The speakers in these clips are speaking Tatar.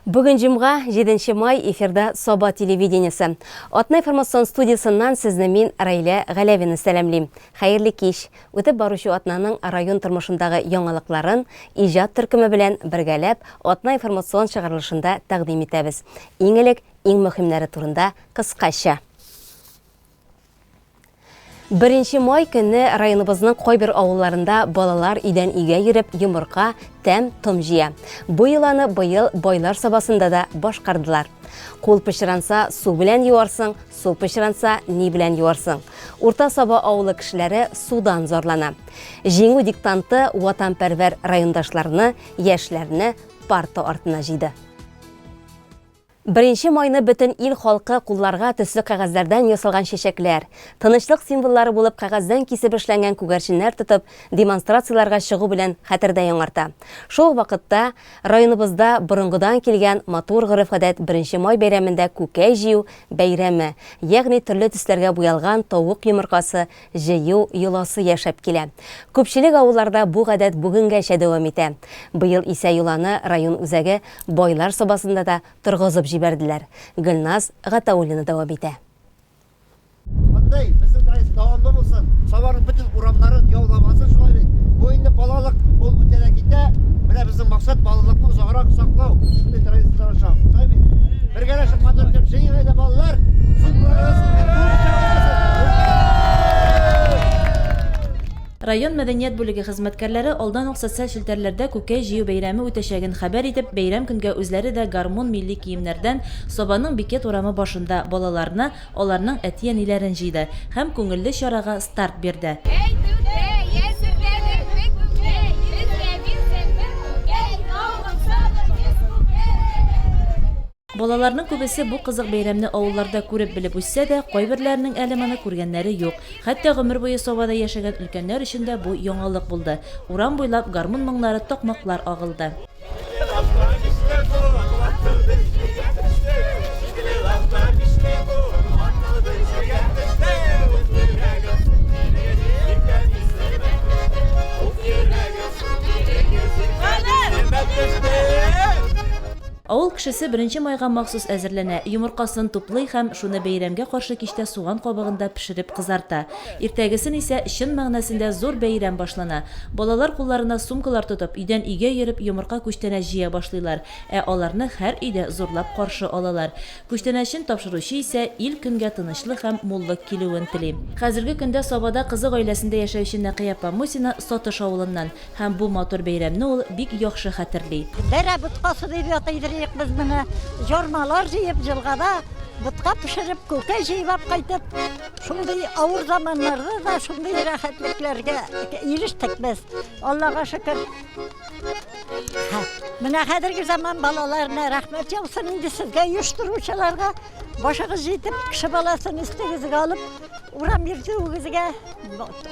Бүген җомга, 7 май, эфирда Саба телевидениесе. Атна информацион студиясеннән сезне мин, Раилә Галәвина сәламлим. Хәерле кич. Үтеп баручы атнаның район тормышындагы яңалыкларын иҗат төркеме белән бергәләп Атна информацион чыгарылышында тәкъдим итәбез. Иң элек иң мөһимнәре турында кыскача. Беренче май көнне районыбызның кайбер авылларында балалар өйдән өйгә йөреп йомырка, тәм, том җыя. Бу йоланы быел Байлар Сабасында да башкардылар. Кул пычранса, су белән юарсың, су пычранса, ни белән юарсың. Урта Саба авылы кешеләре судан зарлана. Җиңү диктанты ватанпәрвәр райондашларны, яшьләрне парта артына җыйды. Беренче майны бөтен ил халкы кулларга төсле кәгазьләрдән ясалган чәчәкләр, тынычлык символлары булып кәгазьдән кисеп эшләнгән күгәрченнәр тотып, демонстрацияләргә чыгу белән хәтердә яңарта. Шул ук вакытта районыбызда борынгыдан килгән матур гореф-гадәт Беренче май бәйрәмендә күкәй җыю бәйрәме, ягъни төрле төсләргә буялган тавык йомыркасы җыю йоласы яшәп килә. Күпчелек авылларда бу гадәт бүгенгәчә дәвам итә. Быел исә йоланы район үзәге Байлар Сабасында да торгызып җибәрделәр. Гөлназ Гатауллина дәвам итә. Мондый безнең традиция дәвамлы булсын, Сабаның бөтен урамнарын яулап алсын, шулай бит. Бу инде балалык, ул үтә дә китә. Менә безнең максат балалыкны озаграк саклау, шундый традицияләр аша. Шулай бит. Бергәләшеп матур итеп җыйыйк әйдә, балалар. Район мәдәният бүлеге хезмәткәрләре алдан ук социаль челтәрләрдә күкәй җыю бәйрәме үтәчәген хәбәр итеп, бәйрәм көнгә үзләре дә гармун милли киемнәрдән Сабаның Бикет урамы башында балаларны, аларның әти-әниләрен җыйды һәм күңелле чарага старт бирде. Әй, түтәй, әзерләдекме күкәй, безгә бирсәң бер күкәй, тавыгың сабыр 100 күкәй. Балаларның күбесе бу кызык бәйрәмне авылларда күреп-белеп үссә дә, кайберләренең әле моны күргәннәре юк. Хәтта гомер буе Сабада яшәгән өлкәннәр өчен дә бу яңалык булды. Урам буйлап гармун моңнары, такмаклар агылды. Авыл кешесе беренче майга махсус әзерләнә, йомыркасын туплый һәм шуны бәйрәмгә каршы кичтә суган кабыгында пешереп кызарта. Иртәгесен исә чын мәгънәсендә зур бәйрәм башлана. Балалар кулларына сумкалар тотып, өйдән өйгә йөреп йомырка-күчтәнәч җыя башлыйлар. Ә аларны һәр өйдә зурлап каршы алалар. Күчтәнәчен тапшыручы исә ил-көнгә тынычлык һәм муллык килүен тели. Хәзерге көндә Сабада кызы гаиләсендә яшәүче Нәкыя апа Мусина Сатыш авылыннан. Һәм бу матур бәйрәмне ул бик яхшы хәтерли. Бәрә боткасы дип ятыйдырыек без моны. Җормалар җыеп, җылгада ботка пешереп, күкәй җыеп алып кайтып, шундый авыр заманнарда да шундый рәхәтлекләргә ирештек без. Аллага шөкер. Менә хәзерге заман балаларына рәхмәт яусын инде сезгә оештыручыларга. Башыгыз җитеп, кеше баласын өстегезгә алып, урам йөртүегезгә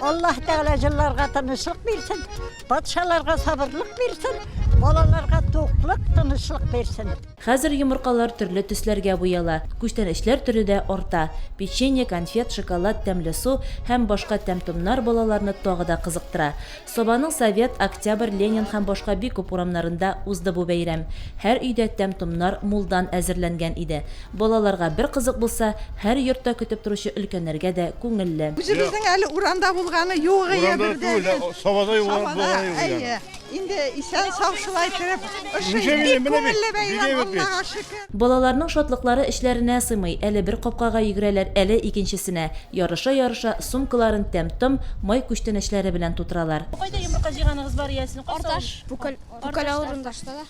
Аллаһ Тәгалә җылларга тынычлык бирсен, патшаларга сабырлык бирсен, балаларга туклык, тынычлык бирсен. Хәзер йомыркалар төрле төсләргә буяла, күчтәнәчләр төре дә арта. Печенье, конфет, шоколад, тәмле су һәм башка тәм-томнар балаларны тагы да кызыктыра. Сабаның Совет, Октябрь, Ленин һәм башка бик күп урамнарында узды бу бәйрәм. Һәр өйдә тәм-томнар мулдан әзерләнгән иде. Балаларга бер кызык булса, һәр йортта көтеп торучы өлкәннәргә дә күңелле. Үзебезнең әле урамда булганы юк ие Урамда бер дә. түгел, Сабада Сабада, булганы юк әйе. Инде исән-сау шулай иттереп, ошый. Ничә Бик мине, менә бит, күңелле бәйрәм, бигәйбез бит. Аллага шөкер. Балаларның шатлыклары эчләренә сыймый, әле бер капкага йөгерәләр, әле икенчесенә. Ярыша-ярыша, сумкаларын тәм-том, май күчтәнәчләре белән тутыралар. Кайда йомырка җыйганыгыз бар, иясен? Кайсы авыл? Арташ. Пүкәл Пүкәл авылында. Арташта да.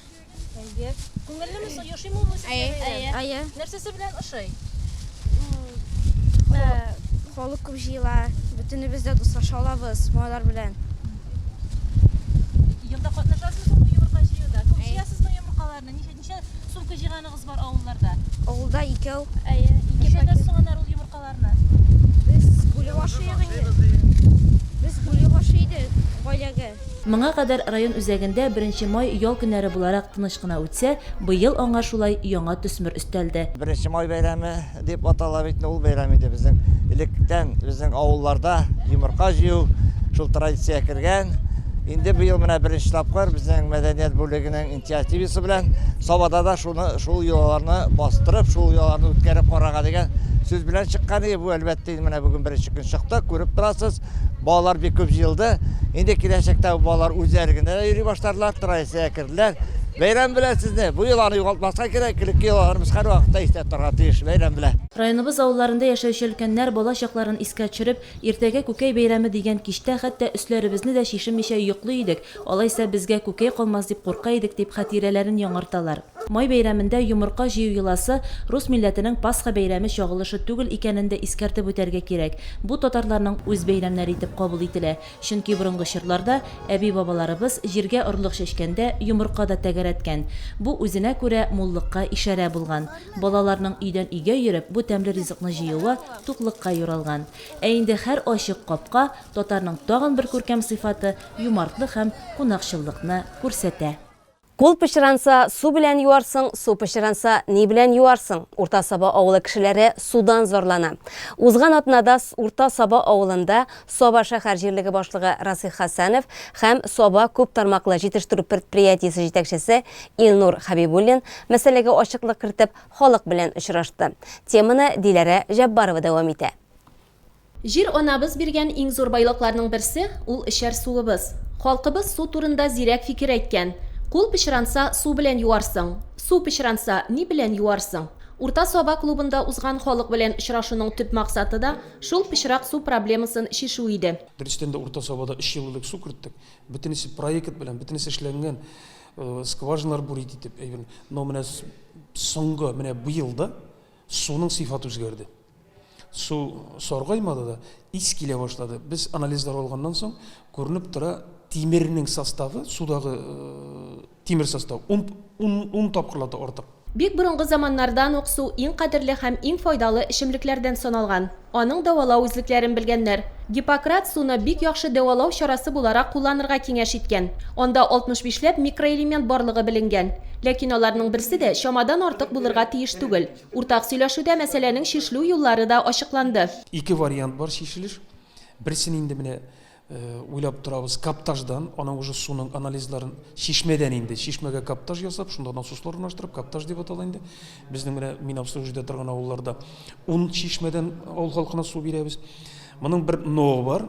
Әйе. Күңеллеме соң, ошыймы ул сезгә Әйе. бәйрәм? Әйе. Нәрсәсе белән ошый? Халык күп җыела, бөтенебез дә дуслаша алабыз малайлар белән. Елда катнашасызмы соң бу йомырка җыюда? Күп җыясызмы йомыркаларны? Ничә ничә сумка җыйганыгыз бар авылларда? Авылда икәү. Әйе. Ничәдә соң аннары ул йомыркаларны? Без бүлеп ашыйк инде. Без бүлеп ашый идек гаиләгә. Моңа кадәр район үзәгендә Беренче май ял көннәре буларак тыныч кына үтсә, быел аңа шулай яңа төсмер өстәлде. Беренче май бәйрәме дип атала бит инде, ул бәйрәм инде безнең электән безнең авылларда йомырка җыю шул традициягә кергән. Инде быел менә беренче тапкыр безнең мәдәният бүлегенең инициативасы белән Сабада да шуны шул йолаларны бастырып, шул йолаларны үткәреп карарга дигән сүз белән чыккан иде. Бу әлбәттә инде менә бүген беренче көн чыкты, күреп торасыз. Балалар бик күп җыелды. Инде киләчәктә бу балалар үзләре генә дә йөри башларлар, традициягә керделәр. Бәйрәм белән сезне! Бу йоланы югалтмаска кирәк, элекке йолаларыбыз һәрвакытта истә торырга тиеш. Бәйрәм белән! Районыбыз авылларында яшәүче өлкәннәр бала чакларын искә төшереп, Иртәгә күкәй бәйрәме дигән кичтә хәтта өсләребезне дә чишенмичә йоклый идек, алайса безгә күкәй калмас дип курка идек, дип хатирәләрен яңарталар. Май бәйрәмендә йомырка җыю йоласы рус милләтенең Пасха бәйрәме чагылышы түгел икәнен дә искәртеп үтәргә кирәк. Бу татарларның үз бәйрәмнәре итеп кабул ителә. Чөнки борынгы чорларда әби-бабаларыбыз җиргә орлык чәчкәндә йомырка да тәгәрәткән. Бу үзенә күрә муллыкка ишарә булган. Балаларның өйдән өйгә йөреп бу тәмле ризыкны җыюы туклыкка юралган. Ә инде һәр ачык капка татарның тагын бер күркәм сыйфаты, юмартлык һәм кунакчыллыкны күрсәтә. Кул пычранса, су белән юарсың, су пычранса, ни белән юарсың? Урта Саба авылы кешеләре судан зарлана. Узган атнада Урта Саба авылында Саба шәһәр җирлеге башлыгы Расих Хәсәнов һәм Саба күп тармаклы җитештерү предприятиесе җитәкчесе Илнур Хәбибуллин мәсьәләгә ачыклык кертеп, халык белән очрашты. Теманы Диләрә Җәббарова дәвам итә. Җир-анабыз биргән иң зур байлыкларның берсе, ул эчәр суыбыз. Халкыбыз су турында зирәк фикер әйткән, Кул пычранса, су белән юарсың, су пычранса, ни белән юарсың? Урта Саба клубында узган халык белән очрашуның төп максаты да шул пычрак су проблемасын чишү иде. Дөрестән дә, Урта Сабада өч ел элек су керттек. Бөтенесе проект белән, бөтенесе эшләнгән, скважиналар бурить итеп, әйбер. Но менә соңгы, менә быел да суның сыйфаты үзгәрде. Су саргаймады да, ис килә башлады. Без анализлар алганнан соң, күренеп тора, тимернең составы, судагы тимер составы ун, ун, ун тапкырлата артык. Бик борынгы заманнардан ук су иң кадерле һәм иң файдалы эчемлекләрдән саналган. Аның дәвалау үзлекләрен белгәннәр. Гиппократ суны бик яхшы дәвалау чарасы буларак кулланырга киңәш иткән. Анда 65 ләп микроэлемент барлыгы беленгән. Ләкин аларның берсе дә чамадан артык булырга тиеш түгел. Уртак сөйләшүдә мәсьәләнең чишелү юллары да ачыкланды. Ике вариант бар чишелеш. Берсен инде менә уйлап торабыз, каптаждан, аның уже суның анализларын чишмәдән инде, чишмәгә каптаж ясап, шунда насослар урнаштырып, каптаж дип атала инде. Безнең менә мин обслуживать итә торган авылларда ун чишмәдән авыл халкына су бирәбез. Моның бер ноы бар.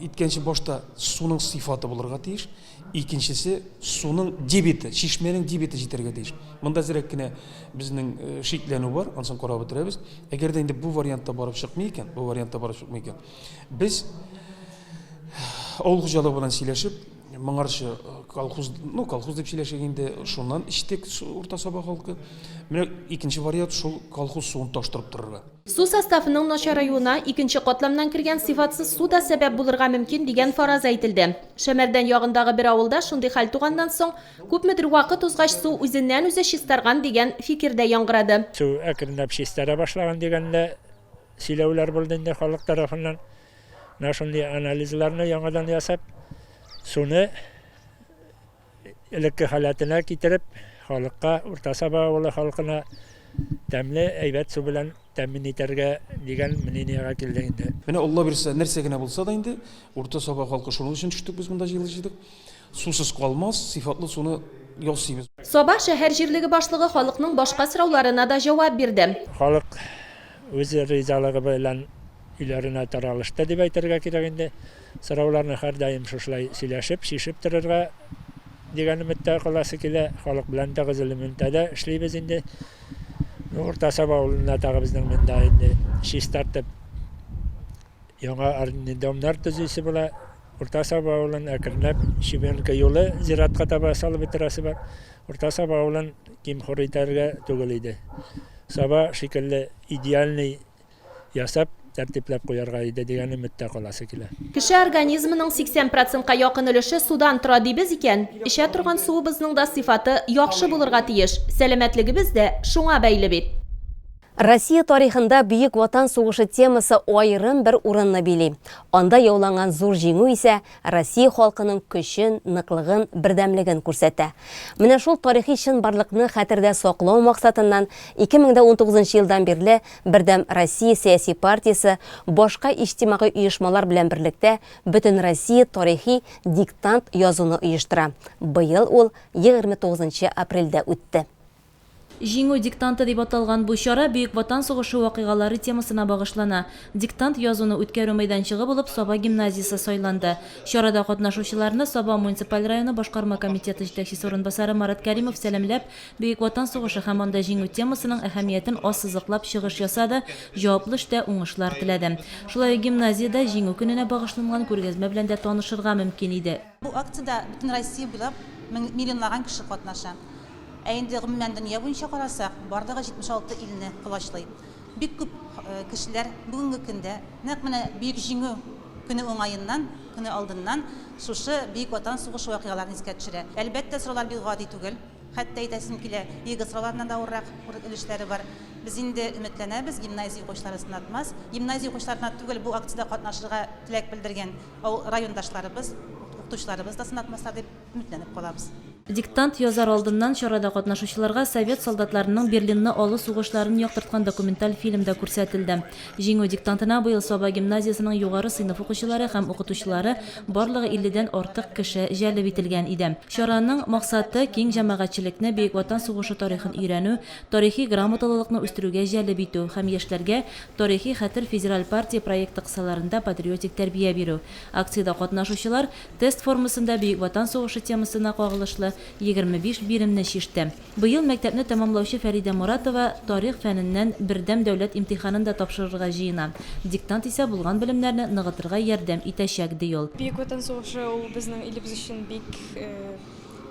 Иткәнче башта суның сыйфаты булырга тиеш. Икенчесе суның дебиты, чишмәнең дебиты җитәргә тиеш. Монда әзрәк кенә безнең шикләнү бар, ансын карап бетерәбез. Әгәр дә инде бу вариантта барып чыкмый икән, бу вариантта барып чыкмый икән, без авыл хуҗалыгы белән сөйләшеп, моңарчы колхоз, ну, колхоз дип сөйләшик инде, шуннан эчтек Урта Саба халкы. Менә икенче вариант шул колхоз суын таштырып торырга. Су составының начараюына икенче катламнан кергән сыйфатсыз су да сәбәп булырга мөмкин дигән фараз әйтелде. Шәмәрдән ягындагы бер авылда шундый хәл туганнан соң, күпмедер вакыт узгач су үзеннән-үзе чистарган дигән фикер дә яңгырады. Су әкренләп чистара башлаган дигән дә сөйләүләр булды инде халык тарафыннан. Менә шундый анализларны яңадан ясап, суны элекке халәтенә китереп, халыкка, Урта Саба авылы халкына тәмле, әйбәт су белән тәэмин итәргә дигән мнениегә килдек инде. Менә Алла бирсә, нәрсә генә булса да инде, Урта Саба халкы шуның өчен төштек без монда җыелыш җыйдык. Сусыз калмас, сыйфатлы суны ясыйбыз. Саба шәһәр җирлеге башлыгы халыкның башка сорауларына да җавап бирде. Халык үз ризалыгы белән өйләренә таралышты дип әйтергә кирәк инде. Сорауларны һәрдаим шушылай сөйләшеп, чишеп торырга дигән өметтә каласы килә. Халык белән тыгыз элемтәдә эшлибез инде. Ну, Урта Саба авылында тагы безнең монда инде чистартып яңа домнар төзисе була. Урта Саба авылын әкренләп Щебенка юлы зиратка таба салып бетерәсе бар. Урта Саба авылын ким-хур итәргә түгел иде. Саба шикелле идеальный ясап, тәртипләп куярга иде дигән өметтә каласы килә. Кеше организмының 80 процентка якын өлеше судан тора дибез икән, эчә торган суыбызның да сыйфаты яхшы булырга тиеш, сәламәтлегебез дә шуңа бәйле бит. Россия тарихында Бөек Ватан сугышы темасы аерым бер урынны били. Анда яуланган зур җиңү исә Россия халкының көчен, ныклыгын, бердәмлеген күрсәтә. Менә шул тарихи чынбарлыкны хәтердә саклау максатыннан 2019 елдан бирле Бердәм Россия сәяси партиясе башка иҗтимагый оешмалар белән берлектә Бөтенроссия тарихи диктант язуны оештыра. Быел ул 29 апрельдә үтте. Җиңү диктанты дип аталган бу чара Бөек Ватан сугышы вакыйгалары темасына багышлана. Диктант язуны үткәрү мәйданчыгы булып Саба гимназиясе сайланды. Чарада катнашучыларны Саба муниципаль районы башкарма комитеты җитәкчесе урынбасары Марат Кәримов сәламләп, Бөек Ватан сугышы һәм анда җиңү темасының әһәмиятен ассызыклап чыгыш ясады, җаваплы эштә уңышлар теләде. Шулай ук гимназиядә Җиңү көненә багышланган күргәзмә белән дә танышырга мөмкин иде. Бу акциядә бөтен Россия буйлап миллионлаган кеше катнаша. Ә инде гомумән дөнья буенча карасак, барлыгы 76 илне колачлый. Бик күп кешеләр бүгенге көндә, нәкъ менә Бөек Җиңү көне уңаеннан, көне алдыннан шушы Бөек Ватан сугышы вакыйгаларын искә төшерә. Әлбәттә, сораулар бик гади түгел. Хәтта әйтәсем килә, ЕГЭ сорауларыннан да авыррак өлешләре бар. Без инде өметләнәбез, гимназия укучылары сынатмас. Гимназия укучылары гына түгел, бу акциядә катнашырга теләк белдергән райондашларыбыз, укытучыларыбыз да сынатмаслар дип өметләнеп калабыз. Диктант язар алдыннан чарада катнашучыларга совет солдатларының Берлинны алу сугышларын яктырткан документаль фильм да күрсәтелде. Җиңү диктантына быел Саба гимназиясенең югары сыйныф укучылары һәм укытучылары, барлыгы илледән артык кеше җәлеп ителгән иде. Чараның максаты, киң җәмәгатьчелекне Бөек Ватан сугышы тарихын өйрәнү, тарихи грамоталылыкны үстерүгә җәлеп итү һәм яшьләргә Тарихи хәтер федераль партия проекты кысаларында патриотик тәрбия бирү. Акциядә катнашучылар Тест формасында Бөек Ватан сугышы темасына кагылышлы 25 биремне чиште. Быел мәктәпне тәмамлаучы Фәридә Моратова тарих фәненнән бердәм дәүләт имтиханын да тапшырырга җыена. Диктант исә булган белемнәрне ныгытырга ярдәм итәчәк, ди ул. Бөек Ватан сугышы ул безнең илебез өчен бик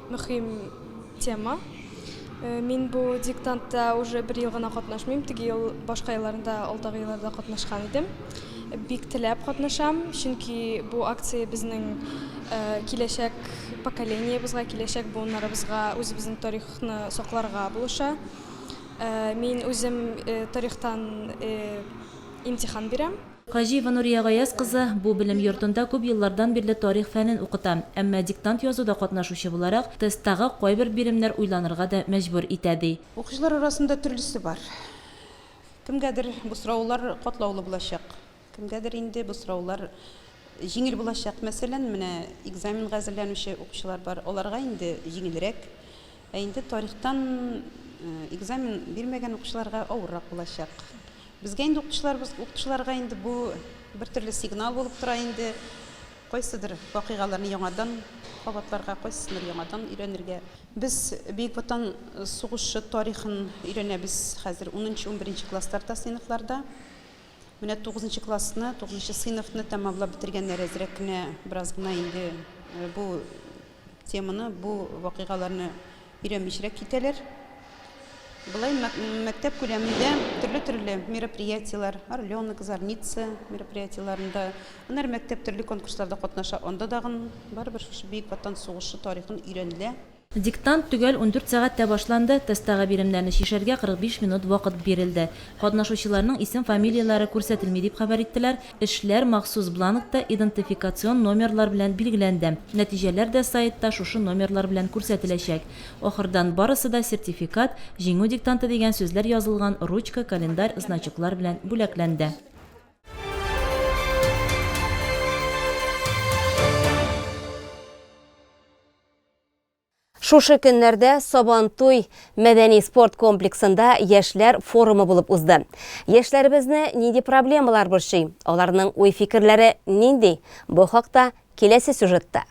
мөһим тема. Мин бу диктантта уже бер ел гына катнашмыйм, теге ел, башка елларында, алдагы елларда катнашкан идем. Бик теләп катнашам, чөнки бу акция безнең киләчәк поколениебызга, киләчәк буыннарыбызга үзебезнең тарихны сакларга булыша. Мин үзем тарихтан имтихан бирәм. Хаҗиева Нурия Гаяз кызы бу белем йортында күп еллардан бирле тарих фәнен укыта. Әмма диктант язуда катнашучы буларак, тесттагы кайбер биремнәр уйланырга да мәҗбүр итә, ди. Укучылар арасында төрлесе бар. Кемгәдер бу сораулар катлаулы булачак, кемгәдер инде бу сораулар җиңел булачак. Мәсәлән, менә экзаменга әзерләнүче укучылар бар, аларга инде җиңелрәк. Ә инде тарихтан экзамен бирмәгән укучыларга авыррак булачак. Безгә инде укытучыларыбыз, укытучыларга инде бу бер төрле сигнал булып тора инде. Кайсыдыр вакыйгаларны яңадан кабатларга, кайсысындыр яңадан өйрәнергә. Без Бөек Ватан сугышы тарихын өйрәнәбез хәзер унынчы, унберенче классларда, сыйныфларда. Менә тугызынчы классны, тугызынчы сыйныфны тәмамлап бетергәннәр әзрәк кенә, бераз гына инде бу теманы, бу вакыйгаларны өйрәнмичәрәк китәләр. Болай мәктәп күләмендә төрле-төрле мероприятиеләр, Орленок, Зарница мероприятиеләрендә, аннары мәктәп төрле конкурсларда катнаша, анда дагын барыбер шушы Бөек Ватан сугышы тарихын өйрәнелә. Диктант төгәл 14 сәгатьтә башланды, тесттагы биремнәрне чишәргә 45 минут вакыт бирелде. Катнашучыларның исем-фамилияләре күрсәтелми дип хәбәр иттеләр, Эшләр махсус бланкта идентификацион номерлар белән билгеләнде. Нәтиҗәләр дә сайтта шушы номерлар белән күрсәтеләчәк. Ахырдан барысы да сертификат, Җиңү диктанты дигән сүзләр язылган ручка, календарь, значоклар белән бүләкләнде. Шушы көннәрдә Сабантуй мәдәни-спорт комплексында яшьләр форумы булып узды. Яшьләребезне нинди проблемалар борчый, аларның уй-фикерләре нинди? Бу хакта киләсе сюжетта.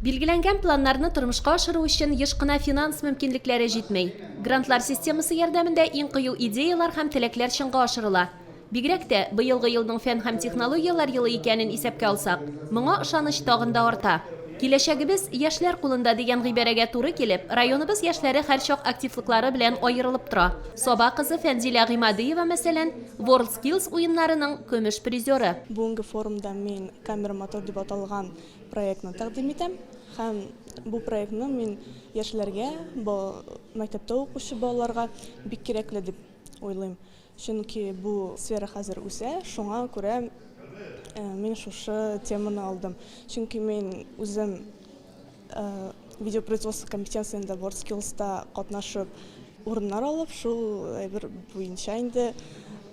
Билгеләнгән планнарны тормышка ашыру өчен еш кына финанс мөмкинлекләре җитми. Грантлар системасы ярдәмендә иң кыю идеяләр һәм теләкләр чынга ашырыла. Бигрәк тә, быелгы елның фән һәм технологияләр елы икәнен исәпкә алсак, моңа ышаныч тагын да арта. Киләчәгебез, яшьләр кулында дигән гыйбарәгә туры килеп, районыбыз яшьләре һәрчак активлыклары белән аерылып тора. Саба кызы Фәнзилә Гыймадиева, мәсәлән, WorldSkills уеннарының көмеш призеры. Бүгенге форумда мин Камера мотор дип аталган проектны тәкъдим итәм һәм бу проектны мин яшьләргә, мәктәптә укучы балаларга бик кирәкле дип. уйлыйм. Чөнки бу сфера хәзер үсә, шуңа күрә мин шушы теманы алдым. Чөнки мин үзем видеопроизводство компетенциясендә WorldSkills-та катнашып урыннар алып, шул әйбер буенча инде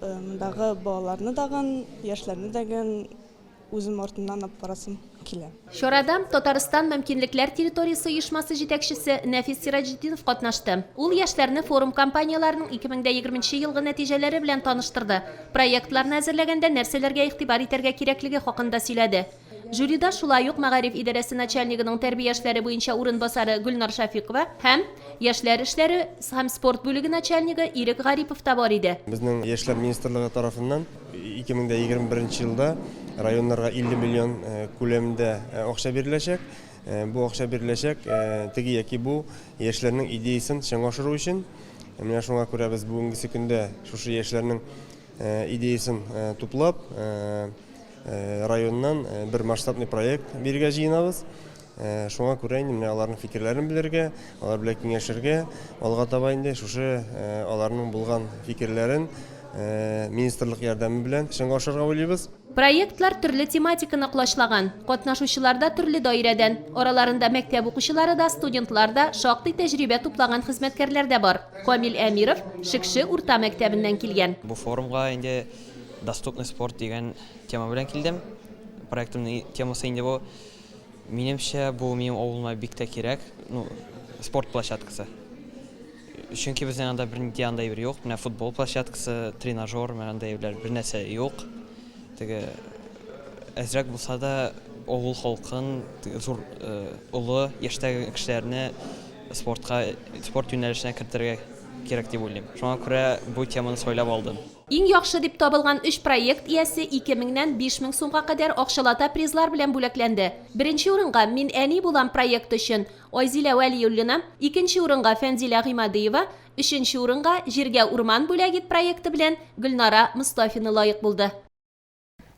мондагы балаларны дагын, яшьләрне дәген Үзем артыннан алып барасым килә. Чарада Татарстан мөмкинлекләр территориясе оешмасы җитәкчесе Нәфис Сираҗетдинов катнашты. Ул яшьләрне форум кампанияләренең 2020 нче елгы нәтиҗәләре белән таныштырды, проектларны әзерләгәндә нәрсәләргә игътибар итәргә кирәклеге хакында сөйләде. Жюрида шулай ук мәгариф идарәсе начальнигының тәрбия эшләре буенча урынбасары Гөлнар Шәфикова һәм яшьләр эшләре һәм спорт бүлеге начальнигы Ирек Гарипов та бар иде. Безнең Яшьләр министрлыгы тарафыннан 2021 елда районнарга 50 миллион күләмендә акча биреләчәк. Бу акча биреләчәк теге яки бу яшьләрнең идеясен чынга ашыру өчен. Менә шуңа күрә без бүгенгесе көндә шушы яшьләрнең идеясен туплап, районнан бер масштабный проект бирергә җыенабыз. Шуңа күрә инде менә аларның фикерләрен белергә, алар белән киңәшергә, алга таба инде шушы аларның булган фикерләрен министрлык ярдәме белән чынга ашырырга уйлыйбыз. Проектлар төрле тематиканы колачлаган. Катнашучылар да төрле даирәдән. Араларында мәктәп укучылары да, студентлар да, шактый тәҗрибә туплаган хезмәткәрләр дә бар. Камил Әмиров Шекше урта мәктәбеннән килгән. Бу форумга инде Доступный спорт дигән тема белән килдем. Проектымның темасы инде бу. Минемчә, бу минем авылыма бик тә кирәк, ну, спорт площадкасы. Чөнки безнең анда бернинди андай әйбер юк. Менә футбол площадкасы, тренажер, менә андай әйберләр бернәрсә юк. Теге әзрәк булса да авыл халкын, зур олы яшьтәге кешеләрне спортка, спорт юнәлешенә кертергә кирәк дип уйлыйм. Шуңа күрә бу теманы сайлап алдым. Иң яхшы дип табылган өч проект иясе 2 меңнән 5 мең сумга кадәр акчалата призлар белән бүләкләнде. Беренче урынга Мин әни булам проекты өчен Айзилә Вәлиуллина, икенче урынга Фәнзилә Гыймадиева, өченче урынга Җиргә урман бүләк ит проекты белән Гөлнара Мостафина лаек булды.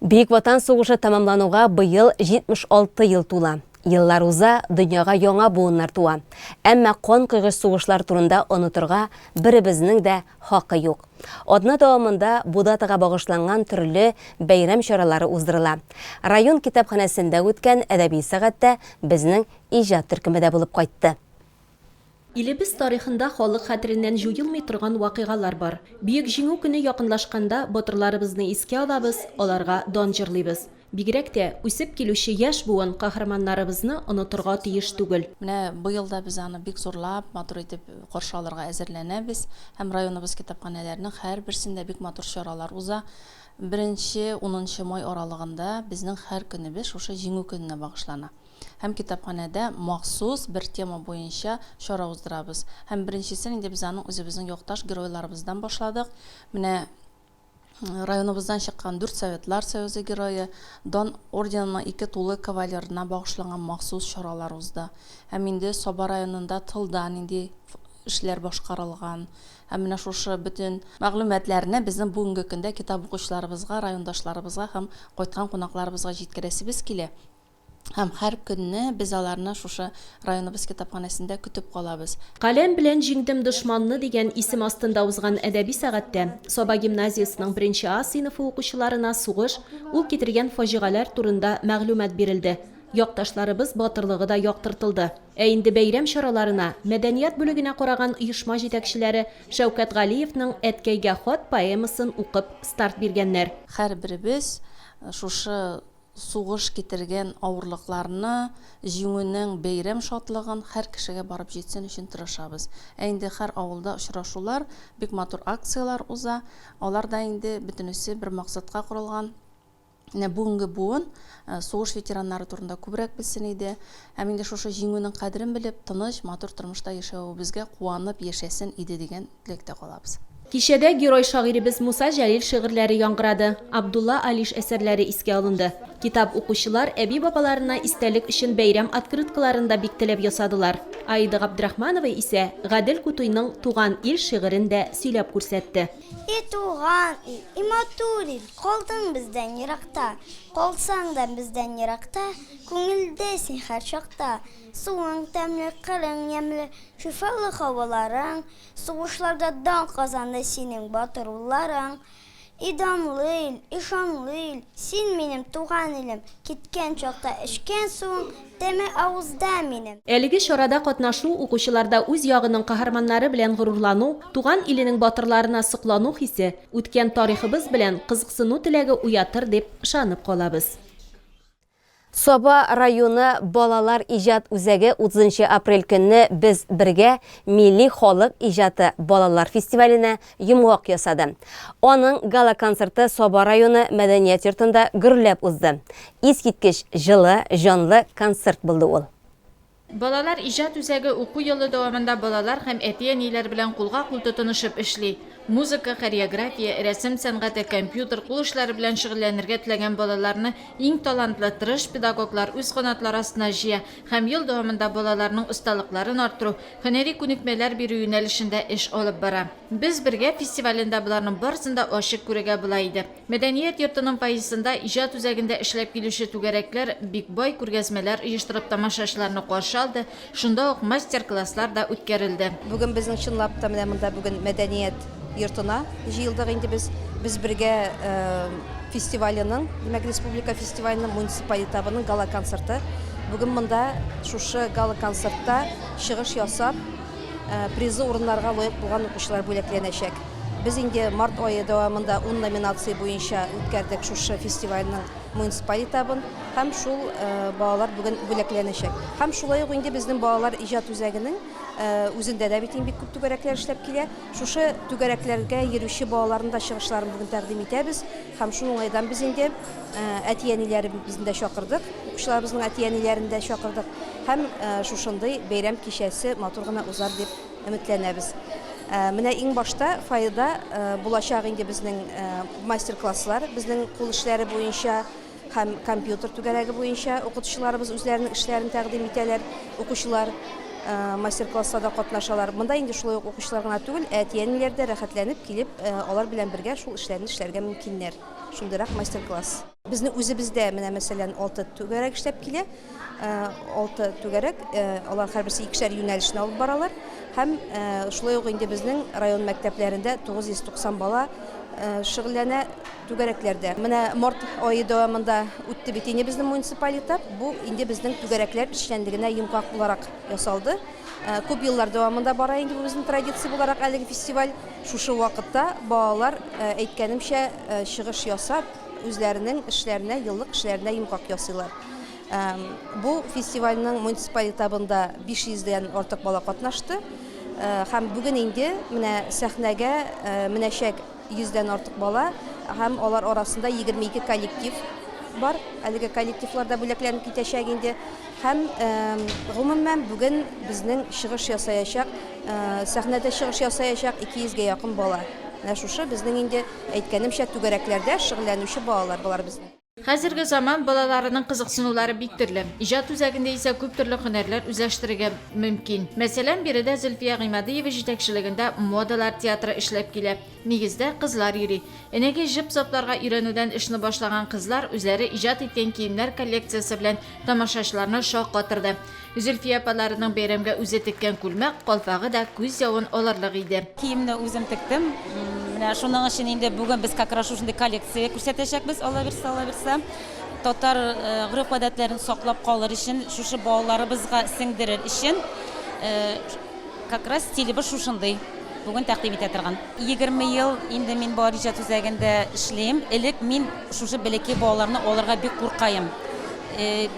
Бөек Ватан сугышы тәмамлануга быел 76 ел тула. Еллар уза, дөньяга яңа буыннар туа. Әмма канкойгыч сугышлар турында онытырга беребезнең дә хакы юк. Атна дәвамында бу датага багышланган төрле бәйрәм чаралары уздырыла. Район китапханәсендә үткән әдәби сәгатьтә безнең иҗат төркеме дә булып кайтты. Илебез тарихында халык хәтереннән җуелмый торган вакыйгалар бар. Бөек Җиңү көне якынлашканда батырларыбызны искә алабыз, аларга дан җырлыйбыз. Бигрәк тә, үсеп килүче яшь буын каһарманнарыбызны онытырга тиеш түгел. Менә быел да без аны бик зурлап, матур итеп каршы алырга әзерләнәбез һәм районыбыз китапханәләренең һәрберсендә бик матур чаралар уза. Беренче, унынчы май аралыгында безнең һәр көнебез шушы Җиңү көненә багышлана. Һәм китапханәдә махсус бер тема буенча чара уздырабыз. Һәм беренчесен инде без аның үзебезнең якташ геройларыбыздан башладык. Менә районыбыздан чыккан дүрт Советлар Союзы герое, Дан орденының ике тулы кавалерына багышланган махсус чаралар узды. Һәм инде Саба районында тылда нинди эшләр башкарылган. Һәм менә шушы бөтен мәгълүматларны безнең бүгенге көндә китап укучыларыбызга, райондашларыбызга һәм кайткан кунакларыбызга җиткерәсебез килә. Һәм һәр көнне без аларны шушы районыбыз китапханәсендә көтеп калабыз. Каләм белән җиңдем дошманны дигән исем астында узган әдәби сәгатьтә Саба гимназиясенең беренче А сыйныфы укучыларына сугыш, ул китергән фаҗигаләр турында мәгълүмат бирелде, якташларыбыз батырлыгы да яктыртылды. Ә инде бәйрәм чараларына мәдәният бүлегенә караган оешма җитәкчеләре Шәүкәт Галиевның Әткәйгә хат поэмасын укып старт биргәннәр. Һәрберебез шушы Сугыш китергән авырлыкларны җиңүнең бәйрәм шатлыгын һәр кешегә барып җитсен өчен тырышабыз. Ә инде һәр авылда очрашулар, бик матур акцияләр уза. Алар да инде бөтенесе бер максатка корылган. Менә бүгенге буын сугыш ветераннары турында күбрәк белсен иде. Һәм инде шушы җиңүнең кадерен белеп, тыныч, матур тормышта яшәвебезгә куанып яшәсен иде дигән теләктә калабыз. Кичәдә герой-шагыйребез Муса Җәлил шигырьләре яңгырады, Абдулла Алиш әсәрләре искә алынды. Китап укучылар әби-бабаларына истәлек өчен бәйрәм открыткаларын да бик теләп ясадылар. Аида Габдрахманова исә Гадел Кутуйның Туган ил шигырен дә сөйләп күрсәтте. И туган ил, и матур ил, калдың бездән еракта. Калсаң да бездән еракта, Күңелдә син һәрчакта. Суың тәмле, кырың ямьле, Шифалы һаваларың, Сугышларда дан казанды Синең батыр улларың. И данлы ил, и шанлы ил, Син минем туган илем, Киткән чакта эчкән суың, Тәме авызда минем. Әлеге чарада катнашу укучыларда үз ягының каһарманнары белән горурлану, туган иленең батырларына соклану хисе, үткән тарихыбыз белән кызыксыну теләге уятыр дип ышанып калабыз. Саба районы балалар иҗат үзәге 30 нчы апрель көнне Без бергә милли халык иҗаты балалар фестиваленә йомгак ясады. Аның гала-концерты Саба районы мәдәният йортында гөрләп узды. Искиткеч җылы, җанлы концерт булды ул. Балалар иҗат үзәге уку елы дәвамында балалар һәм әти-әниләр белән кулга-кул тотынышып эшли. Музыка, хореография, рәсем сәнгате, компьютер, кул эшләре белән шөгыльләнергә теләгән балаларны иң талантлы, тырыш педагоглар үз канатлары астына җыя һәм ел дәвамында балаларның осталыкларын арттыру, һөнәри күнекмәләр бирү юнәлешендә эш алып бара. Без бергә фестивалендә боларның барысын да ачык күрергә була иде. Мәдәният йортының фойесында иҗат үзәгендә эшләп килүче түгәрәкләр бик бай күргәзмәләр оештырып тамашачыларны каршы алды, шунда ук мастер-класслар да үткәрелде. Бүген безнең чынлап та менә монда бүген мәдәният йортына җыелдык инде без. Без бергә фестиваленең, димәк, республика фестиваленең муниципаль этабының гала-концерты. Бүген монда шушы гала-концертта чыгыш ясап, призлы урыннарга лаек булган укучылар бүләкләнәчәк. Без инде март ае дәвамында ун номинация буенча үткәрдек шушы фестивальнең муниципаль этабын һәм шул балалар бүген бүләкләнәчәк. Һәм шулай ук инде безнең балалар иҗат үзәгенең үзендә дә бит инде бик күп түгәрәкләр эшләп килә. Шушы түгәрәкләргә йөрүче балаларның да чыгышларын бүген тәкъдим итәбез һәм шул уңайдан без инде әти-әниләребезне дә чакырдык, укучыларыбызның әти-әниләрен дә чакырдык һәм шушындый бәйрәм кичәсе матур гына узар дип өметләнәбез. Менә иң башта фойеда булачак инде безнең мастер-класслар, безнең кул эшләре буенча һәм компьютер түгәрәге буенча укытучыларыбыз үзләренең эшләрен тәкъдим итәләр, укучылар мастер-классларда катнашалар. Монда инде шулай ук укучылар гына түгел, ә әти-әниләр дә рәхәтләнеп килеп, алар белән бергә шул эшләрне эшләргә мөмкиннәр. Шундыйрак мастер-класс. Безнең үзебездә менә, мәсәлән, алты түгәрәк эшләп килә. Алты түгәрәк, алар һәрберсе икешәр юнәлешне алып баралар. Һәм шулай ук инде безнең район мәктәпләрендә 990 бала шөгыльләнә түгәрәкләрдә. Менә март ае дәвамында үтте бит инде безнең муниципаль этап. Бу инде безнең түгәрәкләр эшчәнлегенә йомгак буларак ясалды. Күп еллар дәвамында бара инде бу безнең традиция буларак әлеге фестиваль. Шушы вакытта балалар, әйткәнемчә, чыгыш ясап, үзләренең эшләренә, еллык эшләренә йомгак ясыйлар. Бу фестивальнең муниципаль этабында 500 дән артык бала катнашты. Һәм бүген инде менә сәхнәгә менәчәк 100 дән артык бала һәм алар арасында 22 коллектив бар. Әлеге коллективлар да бүләкләнеп китәчәк инде. Һәм гомумән бүген безнең чыгыш ясаячак, сәхнәдә чыгыш ясаячак 200 гә якын бала. Менә шушы безнең инде Әйткәнемчә, түгәрәкләрдә шөгыльләнүче балалар болар безнең. Хәзерге заман балаларының кызыксынулары бик төрле. Иҗат үзәгендә исә күп төрле һөнәрләр үзләштерергә мөмкин. Мәсәлән, биредә Зөлфия Гыймадиева җитәкчелегендә модалар театры эшләп килә. Нигездә, кызлар йөри. Энәгә җеп сапларга өйрәнүдән эшне башлаган кызлар үзләре иҗат иткән киемнәр коллекциясе белән тамашачыларны шаккатырды. Зөлфия апаларының бәйрәмгә үзе теккән күлмәк, калфагы да күз явын алырлык иде. Киемне үзем тектем. Менә шуның өчен инде бүген без как раз шушындый коллекция күрсәтәчәкбез, Алла бирсә, Алла бирсә. Татар гореф-гадәтләрен саклап калыр өчен, шушы балаларыбызга сеңдерер өчен как раз стилебез шушындый бүген тәкъдим итә торган. 20 ел инде мин Балалар иҗат үзәгендә эшлим. Элек мин шушы бәләкәй балаларны алырга бик куркаем.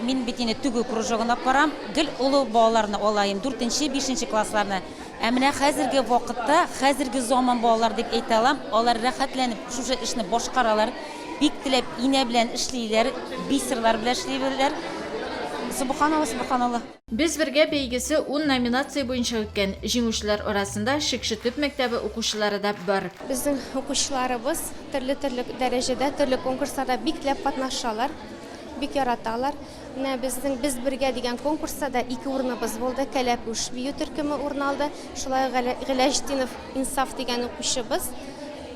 Мин бит инде тегү кружогын алып барам. Гел олы балаларны алаем, дүртенче, бишенче классларны. Ә менә хәзерге вакытта, хәзерге заман балалар дип әйтә алам, алар рәхәтләнеп шушы эшне башкаралар, бик теләп инә белән эшлиләр, бисерлар белән эшлиләр. Сөбханалла, сөбханалла. Без бергә бәйгесе ун номинация буенча үткән. Җиңүчеләр арасында Шекше төп мәктәбе укучылары да бар. Безнең укучыларыбыз төрле-төрле дәрәҗәдә, төрле конкурсларда бик теләп катнашалар, бик яраталар. Менә безнең Без бергә дигән конкурста да ике урыныбыз булды. Кәләпүш бию төркеме урын алды. Шулай ук Гыйләҗетдинов Инсаф дигән укучыбыз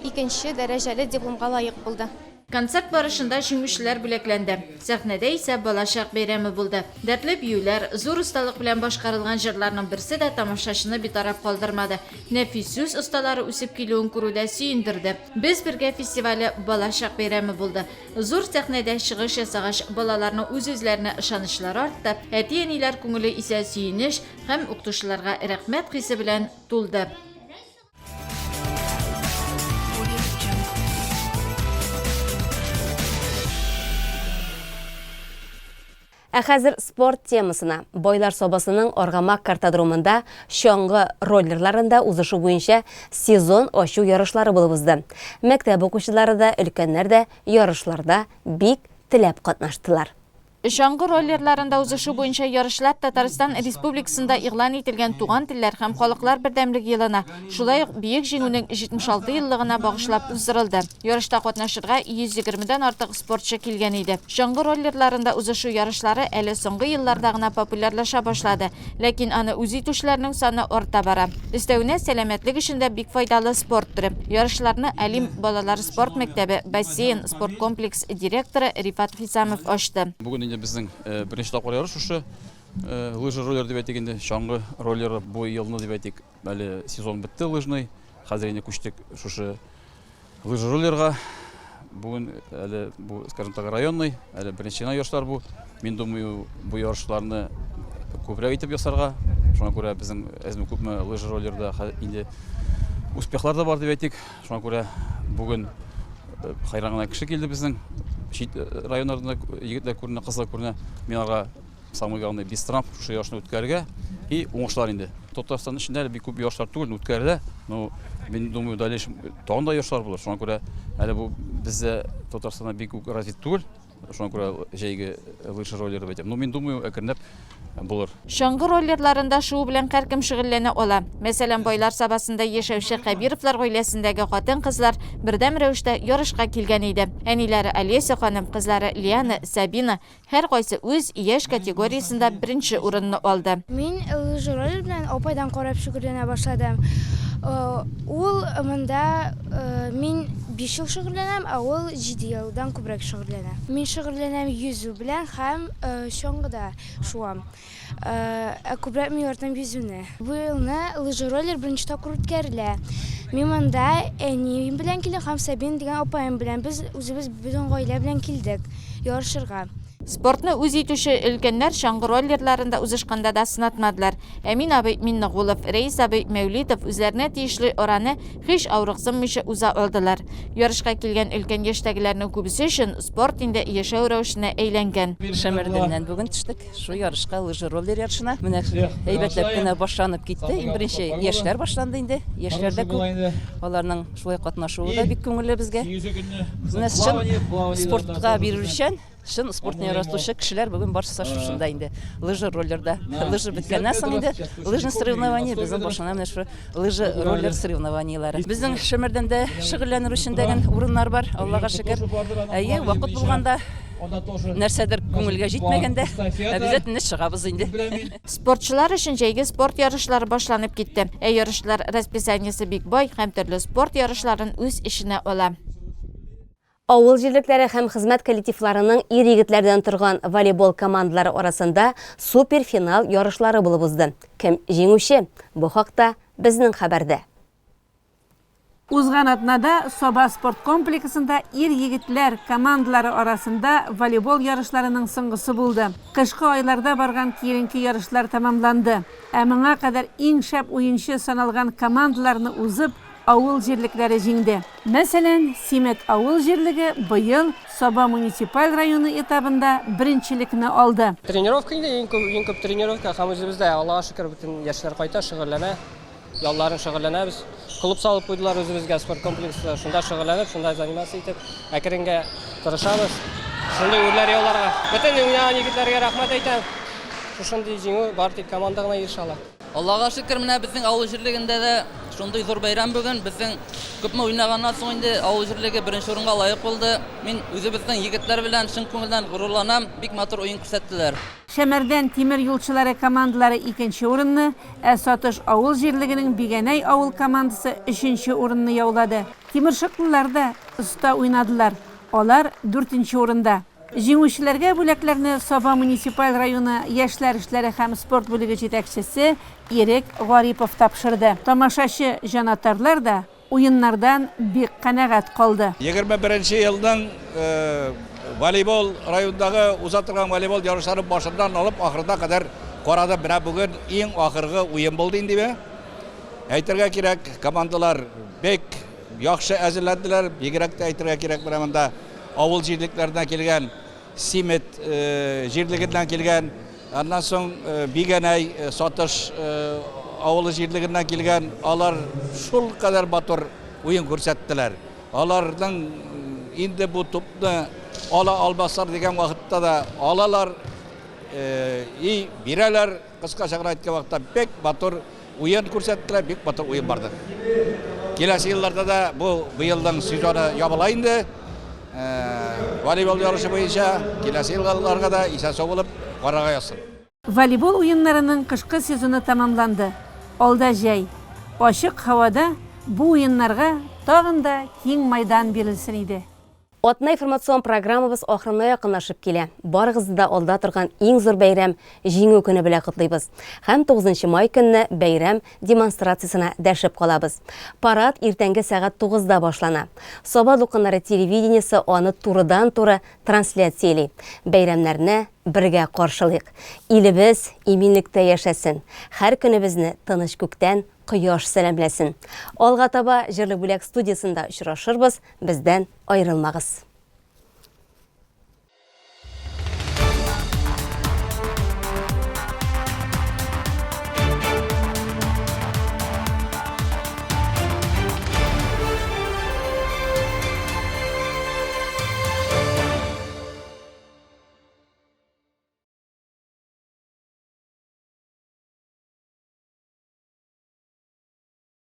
икенче дәрәҗәле дипломга лаек булды. Концерт барышында җиңүчеләр бүләкләнде. Сәхнәдә исә балачак бәйрәме булды. Дәртле биюләр, зур осталык белән башкарылган җырларның берсе дә тамашачыны битараф калдырмады. Нәфис сүз осталары үсеп килүен күрү дә сөендерде. Без бергә фестивале балачак бәйрәме булды. Зур сәхнәдә чыгыш ясагач, балаларның үз-үзләренә ышанычлары артты, әти-әниләр күңеле исә сөенеч һәм укытучыларга рәхмәт хисе белән тулды. Ә хәзер спорт темасына. Байлар Сабасының Аргамак картодромында чаңгы роллерларында узышу буенча сезон ачу ярышлары булып узды. Мәктәп укучылары да, өлкәннәр дә ярышларда бик теләп катнаштылар. Чаңгы роллерларында узышу буенча ярышлар Татарстан Республикасында игълан ителгән Туган телләр һәм халыклар бердәмлеге елына, шулай ук Бөек Җиңүнең 76 еллыгына багышлап уздырылды. Ярышта катнашырга 120 дән артык спортчы килгән иде. Чаңгы роллерларында узышу ярышлары әле соңгы елларда гына популярлаша башлады, ләкин аны үз итүчеләрнең саны арта бара. Өстәвенә, сәламәтлек өчен дә бик файдалы спорт төре. Ярышларны Олимп балалар спорт мәктәбе, бассейн, спорткомплекс директоры Рифат Хисамов ачты. Бүген инде безнең беренче тапкыр ярыш шушы лыжа роллер дип әйтик инде, чаңгы роллеры бу елны дип әйтик, әле сезон бетте лыжный, хәзер инде күчтек шушы лыжа роллерга. Бүген әле бу, скажем так, районный, әле беренче генә ярышлар бу. Мин думаю, бу ярышларны күбрәк итеп ясарга. Шуңа күрә безнең әзме күпме лыжа роллерда инде успехлар да бар дип әйтик. Шуңа күрә бүген хайран гына кеше килде безнең. Чит районнардан да егетләр күренә, кызлар күренә. Мин аларга самый главный без травм шушы ярышны үткәрергә и уңышлар инде. Татарстан эчендә әле бик күп ярышлар түгел, үткәрелә. Но мин думаю, в дальнейшем тагын да ярышлар булыр. Шуңа күрә әле бу бездә Татарстанда бик үк развит түгел. Шуңа күрә җәйге лыжа роллеры дип әйтәм. Ну, мин думаю, әкренләп булыр. Чаңгы роллерларында шуу белән һәркем шөгыльләнә ала. Мәсәлән, Байлар Сабасында яшәүче Хәбировлар гаиләсендәге хатын-кызлар бердәм рәвештә ярышка килгән иде. Әниләре Олеся ханым, кызлары Лиана, Сабина һәркайсы үз яшь категориясендә беренче урынны алды. Мин лыжа роллер белән апайдан карап шөгыльләнә башладым. Ул монда мин 5 ел шөгыльләнәм, ә ул 7 елдан күбрәк шөгыльләнә. Мин шөгыльләнәм йөзү белән һәм чаңгыда шуам. Ә күбрәк мин яратам йөзүне. Бу елны лыжероллер беренче тапкыр үткәрелә. Мин монда әнием белән килдем һәм Сабина дигән апаем белән. Без үзебез бөтен гаилә белән килдек ярышырга. Спортны үз итүче өлкәннәр чаңгы роллерларында узышканда да сынатмадылар. Әмин абый Миннегулов, Рәис абый Мәүлитов үзләренә тиешле араны һич авырыксынмыйча уза алдылар. Ярышка килгән өлкән яшьтәгеләрнең күбесе өчен спорт инде яшәү рәвешенә әйләнгән. Шәмәрдәннән бүген төштек шул ярышка, лыжероллер ярышына. Менә әйбәтләп кенә башланып китте. Иң беренче яшьләр башланды инде. Яшьләр дә күп. Аларның шулай катнашуы да бик күңелле безгә. Менә чын спортка бирелүчән Чын спортны яратучы кешеләр бүген барысы да шушында инде. Лыжа роллерда. Лыжа беткәннән соң инде лыжный соревнование безнең башлана менә шул лыжа роллер соревнованиеләре. Безнең Шәмәрдәндә шөгыльләнер өчен дәген урыннар бар, Аллага шөкер. Әйе, вакыт булганда, нәрсәдер күңелгә җитмәгәндә, обязательно чыгабыз инде. Спортчылар өчен җәйге спорт ярышлары башланып китте. Ә ярышлар расписаниесе бик бай һәм төрле спорт ярышларын үз эченә ала. Авыл җирлекләре һәм хезмәт коллективларының ир-егетләрдән торган волейбол командалары арасында суперфинал ярышлары булып узды. Кем җиңүче? Бу хакта безнең хәбәрдә. Узган атнада Саба спорт комплексында ир-егетләр командалары арасында волейбол ярышларының соңгысы булды. Кышкы айларда барган киеренке ярышлар тәмамланды. Ә моңа кадәр иң шәп уенчы саналган командаларны узып, авыл җирлекләре җиңде. Мәсәлән, Симет авыл җирлеге быел Саба муниципаль районы этабында беренчелекне алды. Тренировка инде, иң күп, иң күп тренировка һәм үзебездә, Аллага шөкер, бөтен яшьләр кайта, шөгыльләнә, ялларын шөгыльләнәбез. Клуб салып куйдылар үзебезгә, спорт комплексы, шунда шөгыльләнеп, шунда заниматься итеп, әкренгә тырышабыз. Шундый үрләр яуларга. Бөтен уйнаган егетләргә рәхмәт әйтәм. Шушындый җиңү бары тик команда гына ирешә ала. Аллага шөкер, менә безнең авыл җирлегендә дә шундый зур бәйрәм бүген. Безнең күпме уйнаганнан соң инде авыл җирлеге беренче урынга лаек булды. Мин үзебезнең егетләр белән чын күңелдән горурланам, бик матур уен күрсәттеләр. Шәмәрдән тимер юлчылары командалары икенче урынны, ә Сатыш авыл җирлегенең Бигәнәй авыл командасы өченче урынны яулады. Тимершыклылар да оста уйнадылар. Алар дүртенче урында. Җиңүчеләргә бүләкләрне Саба муниципаль районы яшьләр эшләре һәм спорт бүлеге җитәкчесе Ирек Гарипов тапшырды. Тамашачы җанатарлар да уеннардан бик канәгать калды. 21 нче елның волейбол райондагы уза торган волейбол ярышларын башыннан алып ахырына кадәр карадым. Менә бүген иң ахыргы уен булды инде. Әйтергә кирәк, командалар бик яхшы әзерләнделәр. Бигрәк тә әйтергә кирәк, менә монда авыл җирлекләреннән килгән, Симет җирлегеннән килгән, аннан соң Бигәнәй, Сатыш авылы җирлегеннән килгән, алар шулкадәр матур уен күрсәттеләр. Аларның инде бу тупны ала алмаслар дигән вакытта да алалар и бирәләр. Кыскача гына әйткән вакытта бик матур уен күрсәттеләр, бик матур уен барды. Киләсе елларда да бу быелның сезоны ябыла инде. Волейбол ярышы буенча киләсе елларга да исән-сау булып карарга язсын. Волейбол уеннарының кышкы сезоны тәмамланды. Алда җәй. Ачык һавада бу уеннарга тагын да киң майдан бирелсен иде. Атна информацион программабыз ахырына якынлашып килә. Барыгызны да алда торган иң зур бәйрәм, Җиңү көне белән котлыйбыз. Һәм 9 май көнне бәйрәм демонстрациясенә дәшеп калабыз. Парад иртәнге сәгать тугызда башлана. Саба дулкыннары телевидениесе аны турыдан-туры трансляцияли. Бәйрәмнәрне бергә каршылыйк. Илебез иминлектә яшәсен. Һәр көнебезне тыныч күктән кояш сәламләсен. Алга таба Җырлы бүләк студиясендә очрашырбыз. Бездән аерылмагыз.